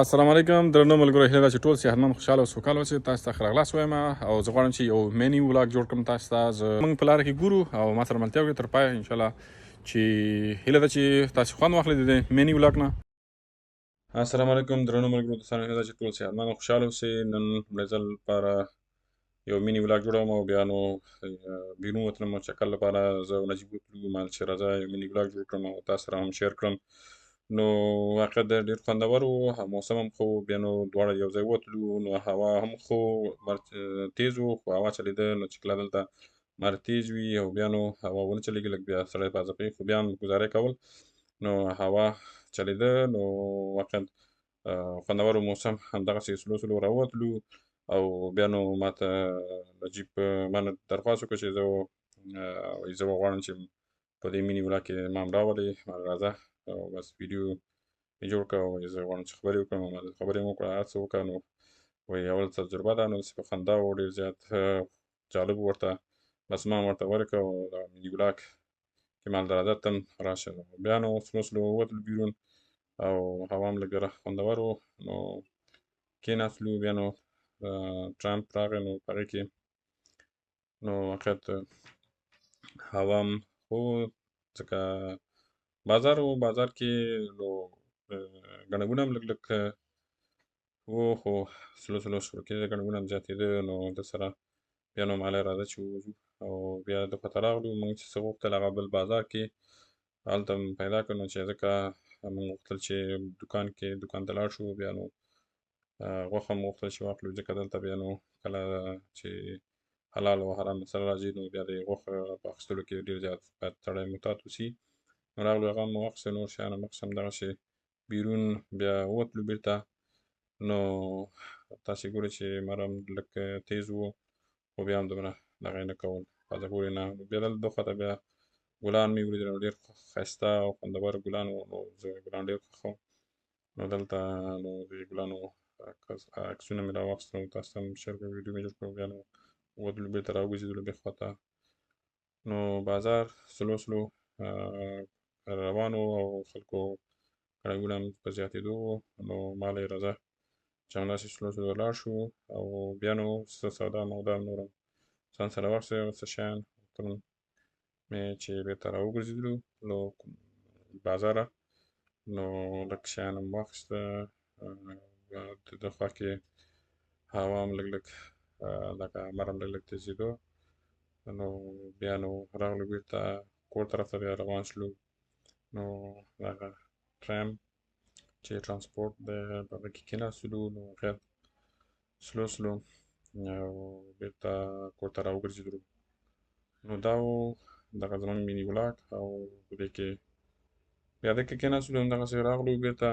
السلام علیکم درنو ملګرو، هیله ده چې ټول صحتمند، خوشحاله او سوکاله اوسئ. تاسو ته ښه راغلاست وایم او زه غواړم چې یو مینی ولاګ جوړ کړم تاسو ته. زه موږ په لاره کې ګورو او ما سره ملتیا وکړئ تر پایه انشاءالله، چې هیله ده چې تاسو خوند واخلئ د دې مینی ولاګ نه. السلام علیکم درنو ملګرو دوستانو، هیله ده چې ټول صحتمند او خوشحاله اوسئ. نن لومړی ځل لپاره یو مینی ولاګ جوړوم او بیا نو بیرون وتلم چکر لپاره. زه او نجیب وتلو، مال چې راځه یو مینی ولاګ جوړ کړم او تاسو سره هم شیر کړم. نو واقعا ډېر خوندور و، موسم هم ښه و. بیا نو دواړه یو ځای وتلو، نو هوا هم ښه و، تیز و خو هوا چلېده. نو چې کله دلته لمر تیز وي او بیا نو هوا ونه چلېږي، لږ بیا سړی په ځپي، خو بیا هم ګزاره کول. نو هوا چلېده، نو واقعا خوندور موسم. همدغسې سلو سلو راووتلو او بیا نو ماته نجیب ما نه درخواست وکړ چې زه غواړم چې په دې مینې ولاګ کې ما هم راولې. ما راځه او بس ویډیو مې جوړ کړه او زه غواړم چې خبرې وکړم. ما خبرې مې وکړه، هر څه وکړه. نو وایي اول تجربه ده، نو داسې په خندا و، ډېر زیات جالب ورته. بس ما هم ورته ورکړه او دا میني ولاګ کې ما راځه ته هم راشه. بیا نو سلو سلو ووتلو بیرون او هوا هم لږ خوندور و، نو کېناستلو. بیا نو ټرمپ راغی، نو په هغې کې نو واقعیت هوا هم ښه و، ځکه بازار و. بازار کې نو ګڼه ګوڼه هم لږ لږ و، خو سلو سلو شروع کېده، ګڼه ګوڼه هم زیاتېده. نو د سره بیا نو مالی راځه چې ووځو او بیا د خواته راغلو. موږ چې څه غوښتل هغه بل بازار کې هلته هم پیدا کړ. نو چې ځکه موږ غوښتل چې دکان کې دکان ته لاړ شو، بیا نو غوښه مو غوښتل چې واخلو، ځکه دلته بیا نو کله چې حلال او حرام مسله راځي، نو بیا د غوښه په اخیستلو کې ډېر زیات باید سړی محتاط اوسي. نو راغلو، هغه مو واخیسته، نور شیان هم واخیستل. همدغسې بیرون بیا ووتلو بیرته. نو تاسې ګورئ چې مرم لږ تیز و، خو بیا هم دومره دغه یې نه کول، په پورې نه. بیا دلته دخوا ته بیا ګلان مې ولیدل، نو ډېر ښایسته او خوندور ګلان وو. نو زه ګلان ډېر خوښوم، نو دلته نو د ګلانو عکسونه مې راواخیستل او تاسو ته هم شیر کړم، ویډیو مې جوړ کړو. بیا نو ووتلو بیرته راوګرځېدلو بیا خواته. نو بازار سلو سلو روان و او خلکو ګڼه ګوڼه هم په زیاتېدو و. نو ما له یې راځه چې همداسې سلو سلو لاړ شو او بیا نو څه سودا مودا هم نور هم ځان سره واخیستل، څه شیان مې چې بیرته راوګرځېدلو له بازاره، نو لږ شیان هم واخیسته. د خوا کې هوا هم لږ لږ لکه لمر هم لږ لږ تېزېدو. نو بیا نو راغلو بیرته کور طرف ته بیا روان شلو. نو دغه ټرام چې ترانسپورت دی په هغه کې کېناستلو، نو خیر سلو سلو او بیرته کور ته راوګرځېدلو. نو دا و دغه زموږ میني ولاګ او په دې کې بیا دې کې کېناستلو، همدغسې راغلو بیرته.